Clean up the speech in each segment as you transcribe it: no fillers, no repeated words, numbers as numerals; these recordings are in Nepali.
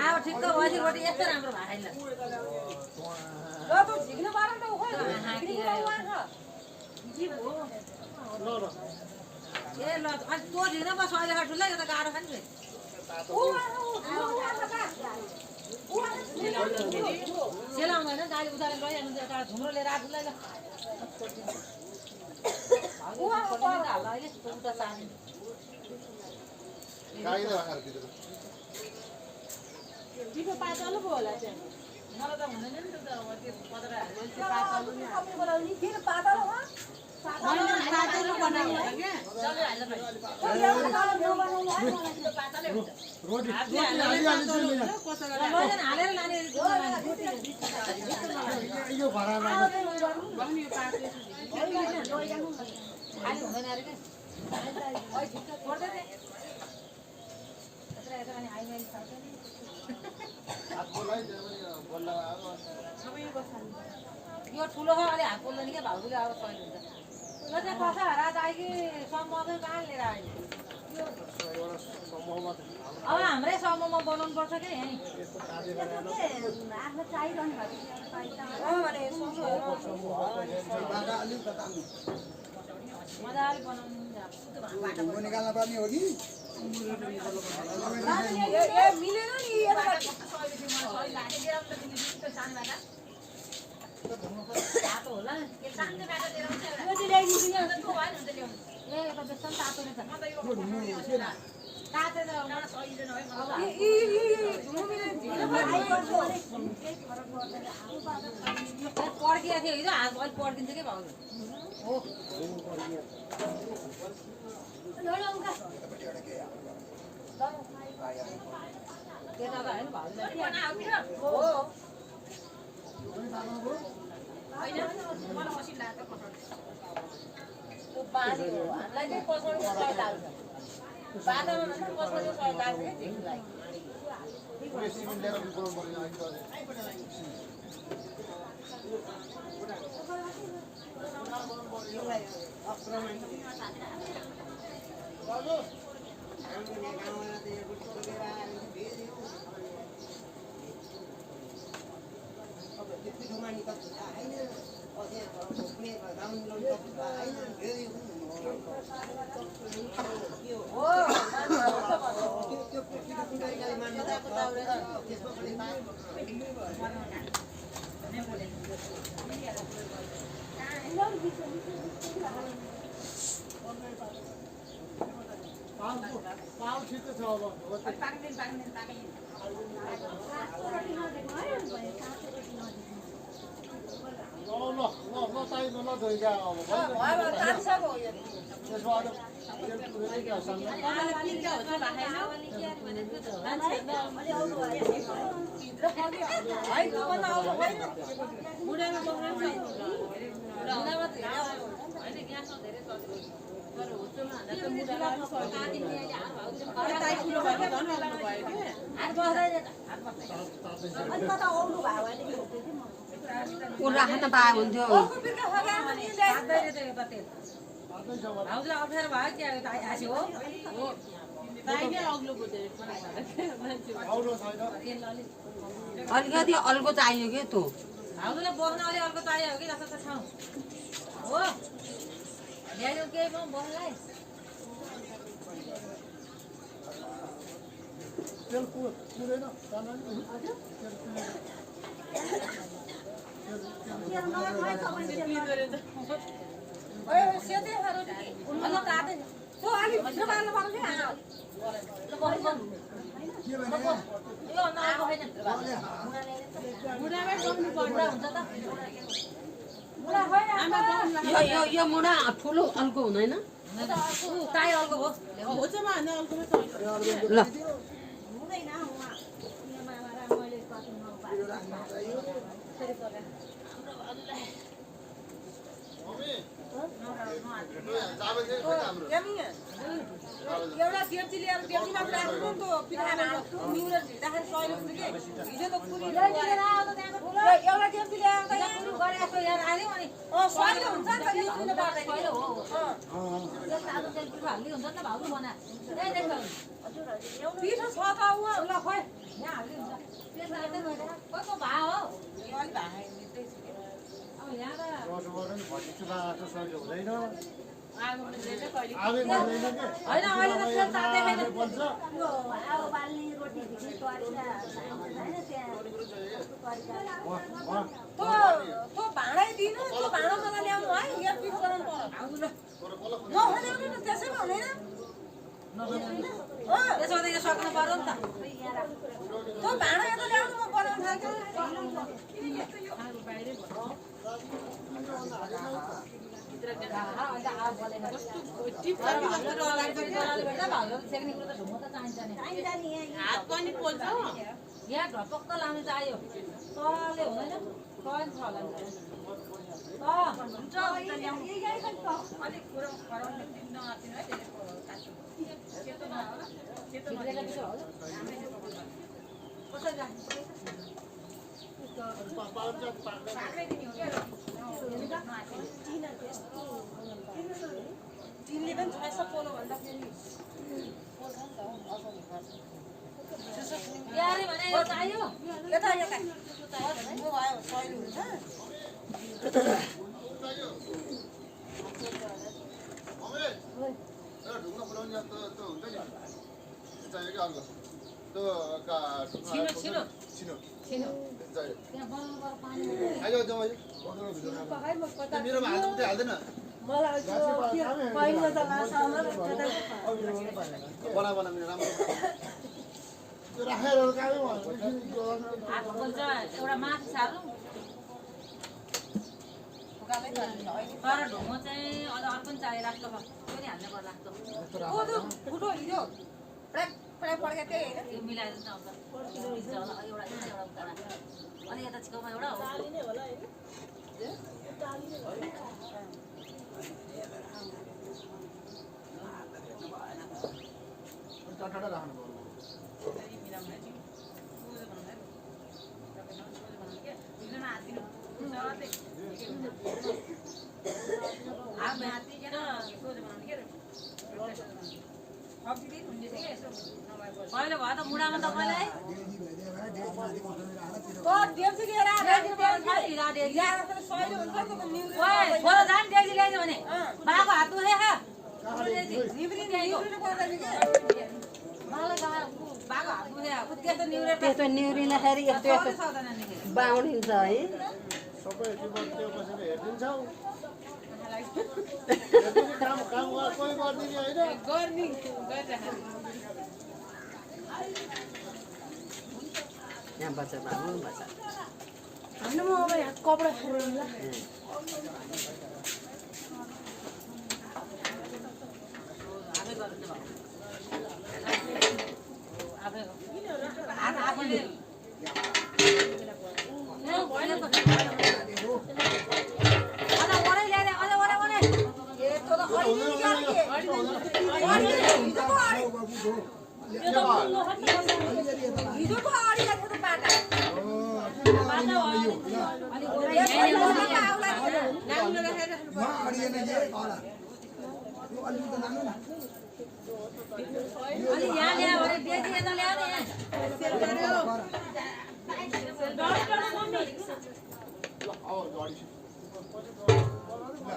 अब ठिक्क वजिरबाट यस्तो राम्रो भएन ल त झिक्नु पर्यो त खै ए ल अनि तँ झिक्न बस अहिले ठुलै यो त गाह्रो छ नि सेलाउँदैन गाडी उतारेर लैहाल्नु एउटा झुम्रो लिएर आफूलाई ल बिफो पातलो पो होला चाहिँ मलाई त हुँदैन नि त त्यो पदरा पातलो बनाउनु होला क्या हालेर लाने हुँदैन अरे यो ठुलो छ अलि हात पोल्दैन क्या भाउजूले अब सही हुन्छ ल चाहिँ कसै रात आयो कि समूह चाहिँ कहाँ लिएर आयो अब हाम्रै समूहमा बनाउनु पर्छ क्या यहीँ मजाले बनाउनु निकाल्न पर्ने हो कि मिलेन नि तातो होला पड्किया थियो हिजो हात अलिक पड्किन्छ कि भाउजू हो त्यता त होइन भाउजूले राख्न पाए हुन्थ्यो भाउजूलाई अप्ठ्यारो भयो क्या आसी हो अलिकति अल्गो चाहियो कि तँ भाउजूलाई बस्न अलि अर्को चाहियो कि जस्तो छ ठाउँ हो ल्याइदेऊ केही म बस्नलाई यो मुढा ठुलो अल्गो हुँदैन ल एउटा टेप्ची लिएर टेप्चीमा राख्नु त पिठामा निउरो झिक्दाखेरि सहिले हुन्छ कि हिजो त पुरी एउटा टेप्ची ल्याएर त यहाँ गरे जस्तो यहाँ राख्यो अनि सहिले हुन्छ नि त निस्किनु पर्दैन सहिले हो त्यो तातो तेल पिठो हाल्दै हुन्छ नि त भाउजू बना पिठो छ त उ ल खोइ यहाँ हाल्दै हुन्छ त्यो हाल्दै गएर कस्तो भा हो यो अलि भा अब यहाँ त आगो मिल्दैन कहिले होइन अहिले त तेल तातै छैन यो आगो बाल्ने रोटी भित्री तरिका हैन त्यहाँ तो भाँडै दिनु त्यो भाँडा मलाई ल्याउनु है यहाँ पिठो बनाउनु पर्यो नखोल्याउनु न त्यसैमा हुँदैन त्यसो त यहाँ सक्नु पर्यो नि त त्यो भाँडा यता ल्याउनु म बनाउनु हात पनि पोल्छ यहाँ ढपक्क लाउनु चाहियो तले हुँदैन कइन छ होला हुन्छ अलिक कुरो खराउने दिन नआतिनु है सेतो नहोला सेतो नहोला कसरी राख्नु तिनले पनि छैछ पोलो भन्दाखेरि यारे भने यो चाहियो यता यता म आयो सहिले हुन्छ ढुङ्गा बनाउने त हुन्छ नि चाहियो कि अर्को त्यो छिनो त्यहाँ बनाउनु पर्यो पानी आइज मेरोमा हाल्नु मात्रै हाल्दैन बना मेरो राम्रो त्यो राखेर हात पोल्छ एउटा माथि सार्नु तर ढुङ्गो चाहिँ अझ अर्को पनि चाहियो लाग्छ त्यो नि हाल्नु पर्यो लाग्छ फुटो हिजो पड्के त्यही होइन त्यो मिलाएर चाहिँ आउँछ एउटा उता अनि यता छेउमा एउटा हो टाढा राख्नु पर्यो पहिले भयो त मुढामा तपाईँलाई भने बाको हात दुखे त्यो निउरिँदाखेरि यस्तो बाउनिन्छ है सबै त्यो बसेर हेरिदिन्छौ काम कोही गरिदिने होइन गर्ने यहाँ बच्चा बाबु बच्चा होइन म अब यहाँ कपडा फेर्नु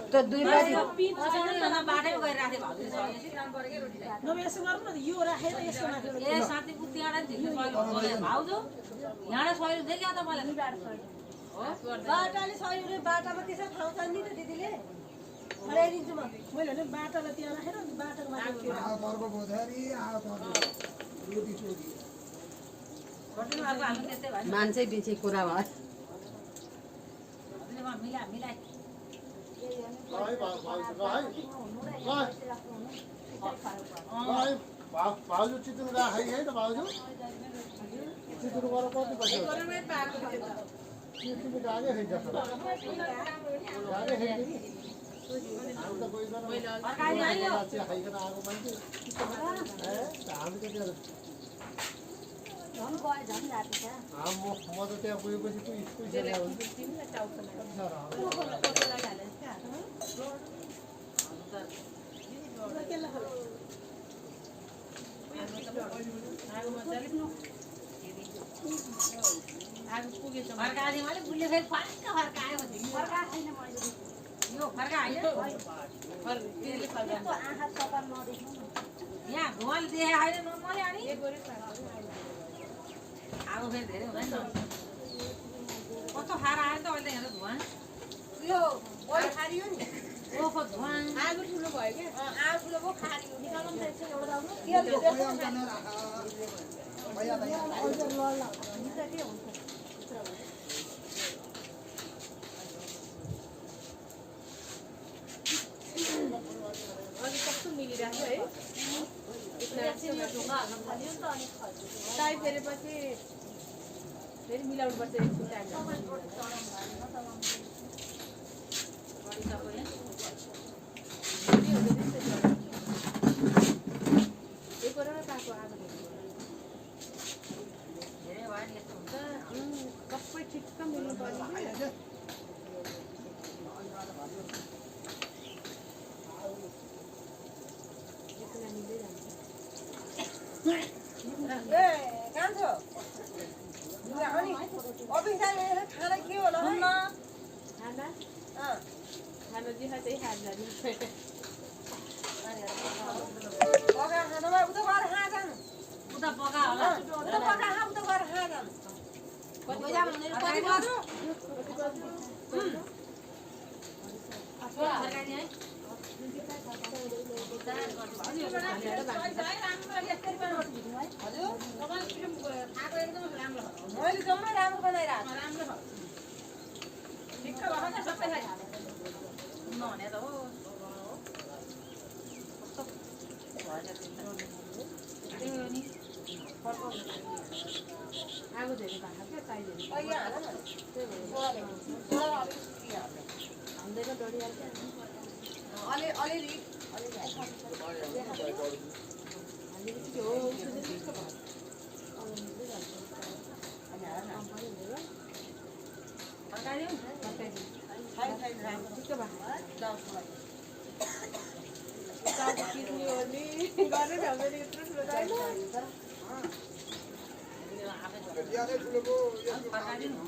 त्यो दुई बजी बाटै गरिराखे भाउजू यसो गर्नु न यो राखेर यसो राखेर ए साथी पुतियाडा झिक्नु भाउजू यहाँ सहिले देखियो त मलाई बाटाले सही बाटामा त्यसै ठाउँ छ नि त दिदीले खडाइदिन्छु म मैले भने बाटालाई त्यहाँ राखेर बाटाको माथि मान्छे पछि कुरा भयो मिलाइ भाउजू चितुङ राखे है त भाउजू चितुङ गरेर कति बस्यो आगे है आगो मान्छे म त त्यहाँ पुगेपछि तँ स्कुल चल्या हुन्छ फर्काए मैले बुझ्ने फेरि फर्कायो भने फर्का छैन मैले यो फर्का हैन यहाँ धुवाल देखे हैन नमले अनि आगो फेरि धेरै हुँदैन कस्तो खाएर आयो त अहिले हेर धुवा यो ओइ खारियो नि ओहो धुवा आगो ठुलो भयो के आगो ठुलो भयो खारियो निकाल्नु पनि छ एउटा दाउनु अनि कस्तो मिलिरहेको है ताई फेरेपछि फेरि मिलाउनु पर्छ एकछिन टाइम सबै ठिक्क मिल्नु पर्ने कान्छो अनि अफिस जाने खाना के होला खाना खाना जे खान्छ त्यही खान्छ पका खानामा उता गएर खा जानु उता पका होला उता पका खा उता गएर खा जानु कति जाम भने कति बज्यो फर्काइदिए है मैले जम्मै राम्रो बनाइरहेको राम्रो छ ठिक्क भयो नि सबै खाइ नहुने त हो त्यही नि आगो धेरै भएको क्या चाहिँदैन अहिले हाल न हाल्दैन डढिहाल्छ अलिअलि हालेपछि हो त्यस्तो भयो फर्काइदिउँ ठिक्क भयो किन्ने ओर्ने गरेर हामीले यत्रो ठुलो फर्काइदिउँ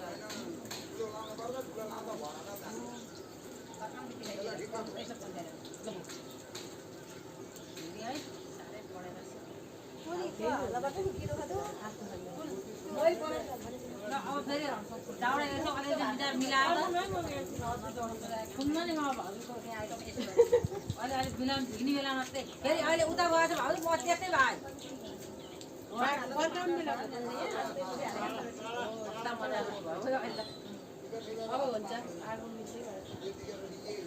अब फेरि दाउरा यसो अलिअलि विचार मिलाएर सुन्न नि म भाउजूको त्यहाँ आइटम यसो अहिले अलिक मिलाउनु झिक्ने बेलामा चाहिँ फेरि अहिले उता गएछ भाउजू म त्यस्तै भयो अब हुन्छ आगो मिल्दै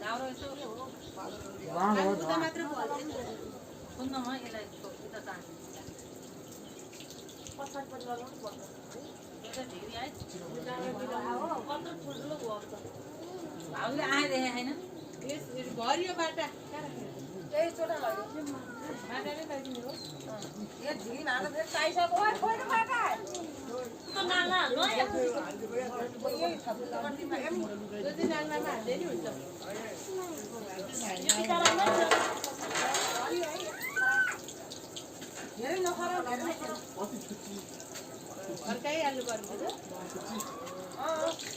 दाउरा यसो उता मात्र सुन्न म यसलाई उता चाहन्छु भाउजूले आएदेखि होइन भरियो बाटा त्यही चोटा लाग्यो बाटा नै पाइदिनु हो यो झिम हाल्दा फेरि चाहिसक्यो ओइ खोइनु बाटा यही छ कन्टीमा एम जति नाङ्लामा हाल्दै नि हुन्छ धेरै नखराउ धेरै फर्काइहाल्नु पर्ने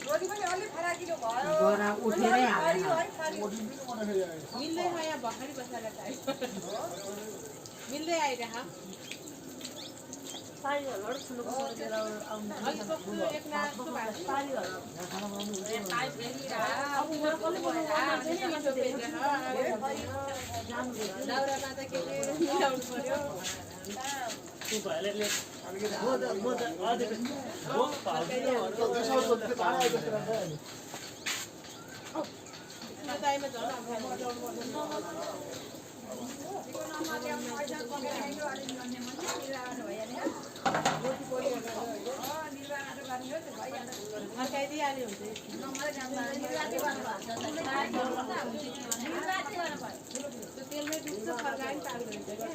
रोटी पनि अलि फराकिलो भयो गोरा उठेरै खारियो हाल्छ है खारियो मिल्दैन यहाँ भर्खरै बसाएर खायो मिल्दै आइरह अघि कस्तो एक नाकको दाउरामा त के के मिलाउनु पर्यो दाइमा झन् फर्काइदिइहाल्यो हुन्छ तेलमै डुब्छ फर्काइ पनि पाल्नु हुन्छ क्या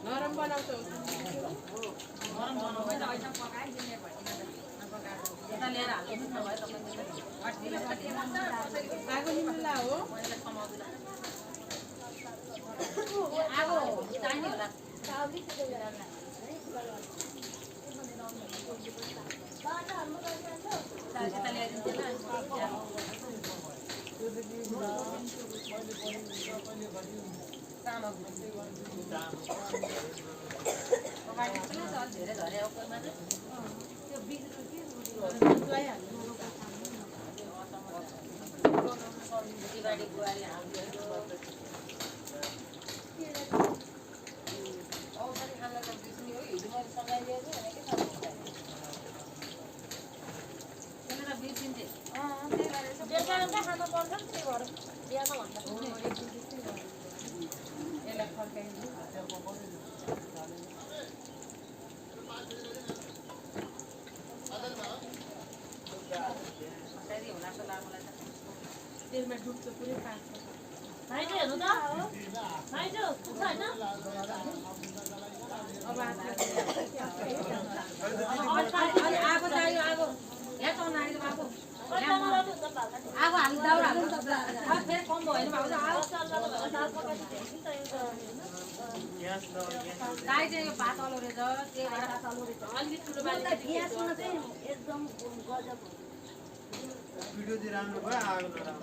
नरम बनाउँछ आगो निम्ला हो तेलमा डुब्छ पुरै पाक्छ भिडियो चाहिँ राम्रो भयो आगो नराम्रो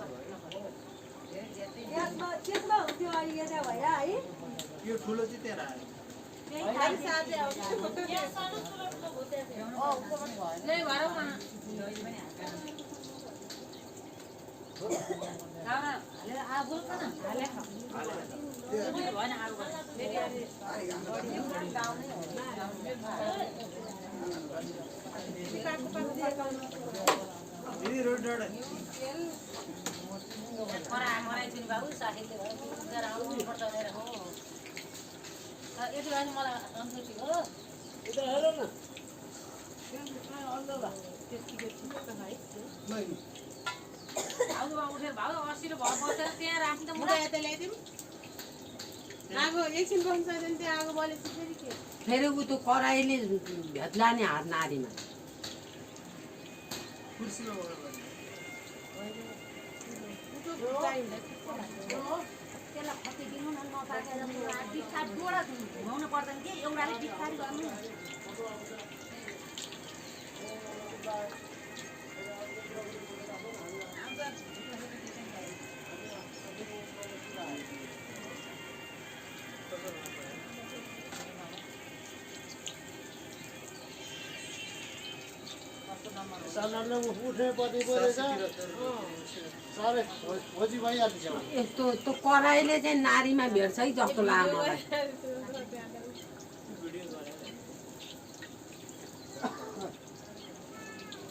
भयो यो ठुलो चाहिँ त्यहाँ दिदी रोड डाँडा आगो एकछिन बस्छ त्यहाँ आगो बलेपछि फेरि के फेरि ऊ त्यो कराईले भेट्लाने हात नारीमा कुर्सीमा बगाएर त्यसलाई फटिदिनु न नपाकेर बिस्तार जोडा घुमाउनु पर्दैन कि एउटाले बिस्तार गर्नु उठ्ने पर्ने परेछ साह्रै खोजी भइहाल्छ यस्तो त्यो कराईले चाहिँ नारीमा भेट्छ है जस्तो लाग्यो मलाई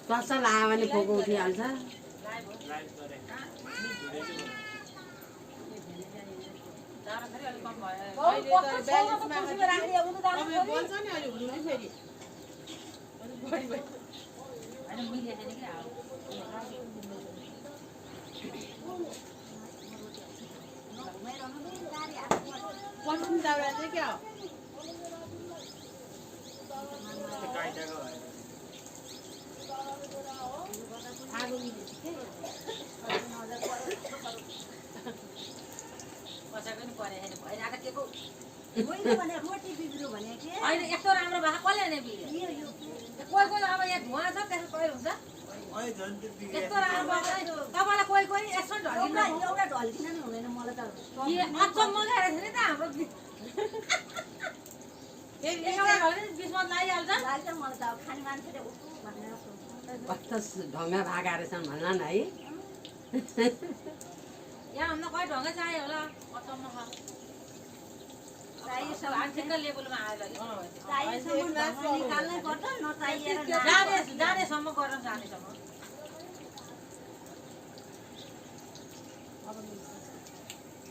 कस्तो लाग्यो भने फोको उठिहाल्छ लाइभ गरे अहिले त 42 मा कुर्सीमा राख्ने उनी जानु अब छोरी। बन्छ नि अहिले हुनु फेरि अलिक बढी भयो होइन मिलेन नि क्या अब। पश्चिम दाउरा चाहिँ क्या हो काइटाको भएर आगो मिलेछ के कसैको नि परे छैन भइरहेको के को मैले भने रोटी बिग्रियो भने के होइन यस्तो राम्रो भएको कसले नै बिग्रियो कोही कोही अब यहाँ धुवा छ त्यसमा कहिले हुन्छ अहिले झन् त्यो बिग्रिएको यस्तो राम्रो भएको तपाईँलाई कोही कोही यसो ढल्किँदा एउटा ढल्किन नि हुँदैन मलाई त अचम्म गएर थियो नि त हाम्रो फेरि एउटा ढल्किँदा बिचमा लागिहाल्छ लाग्छ मलाई त अब खाने मान्छेले उठ्नु भनेर सोच्नु कस्तो ढङ्गा भागा रहेछन् भन्न न है यहाँ हुन कहीँ ढङ्गै चाहियो होला अचम्म छ अब हामी ठिक्क लेभलमा आयो चाहिएसम्म ढङ्ग निकाल्नै पर्छ नचाहिएर जानेसम्म गरेर जानेसम्म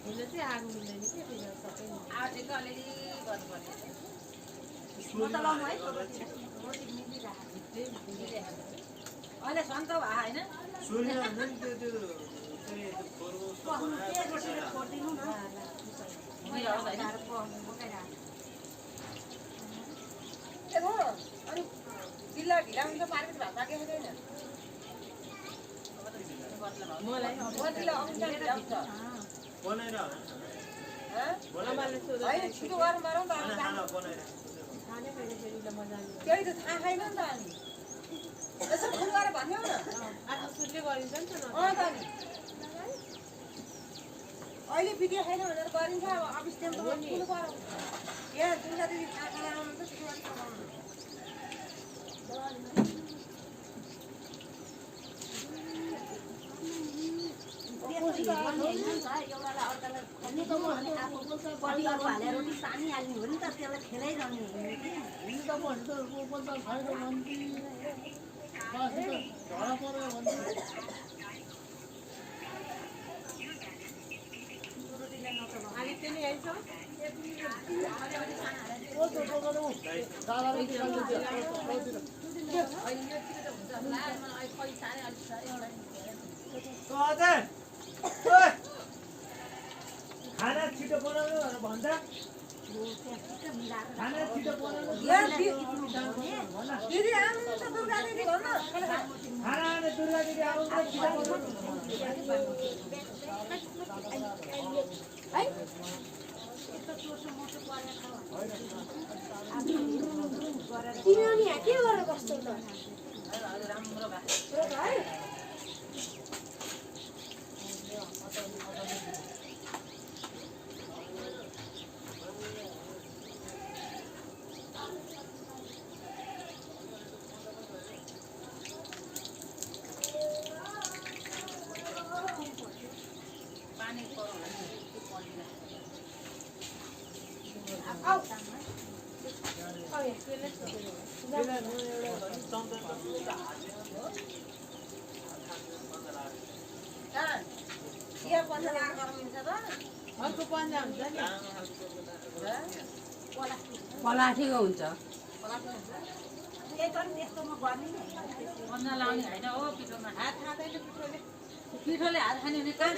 हुन चाहिँ आगो मिल्दैन के फेरि सबै अब ठिक्क अलिअलि गर्नुपर्ने मतलब है अहिले सन्त भयो होइन सूर्य हुन्छ नि त्यो त्यो चाहिँ फोरको बनाएर छोडिदिनु न बिराउँछ होइन अनि बिल्ला ढिला हुन्छ पारेको भात पाकेको छैन मलाई ढिला हुन्छ ढिला हुन्छ बनाएर आमाले सोध्दा होइन छिटो गरौँ गरौँ त खाना खाना बनाएर खाने फेरि फेरि त मजा आउँछ त्यही त थाहा छैन नि त अनि यसो फोन गरेर भन्यौ न आज सुटले गरिन्छ नि त न त नि अहिले बिग्रियो छैन भनेर गरिन्छ अब अफिस टाइम त पुग्नु पर्यो यहाँ दुर्गा दिदी थाहा गराउनु त त्यसो गरी पकाउनु परिवार हालेर रोटी सानिहाल्ने हो नि त त्यसलाई खेलाइरहने हो आदित्य नि आइछ अजय ओए खाना छिटो बनाउनु भनेर भन्छ खाना छिटो बनाउनु दिदी आउनु त दुर्गा दिदी भन्नु खाना आउने दुर्गा दिदी आउनु छिटो बनाउनु तिमी अनि यहाँ के गरेर बस्छौ त राम्रो भयो पानी चिया पन्जा लगाएर मिल्छ त अर्को पन्जा हुन्छ नि पलाठीको हुन्छ त्यही पनि त्यस्तोमा गर्ने नि पन्जा लाउने होइन हो पिठोमा हात खाँदैन पिठोले पिठोले हात खाने भने कहाँ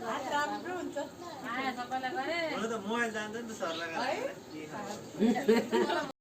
हात राम्रो हुन्छ आयो सबैलाई गरे हुन त मोबाइल जान्छ नि त सरलाई है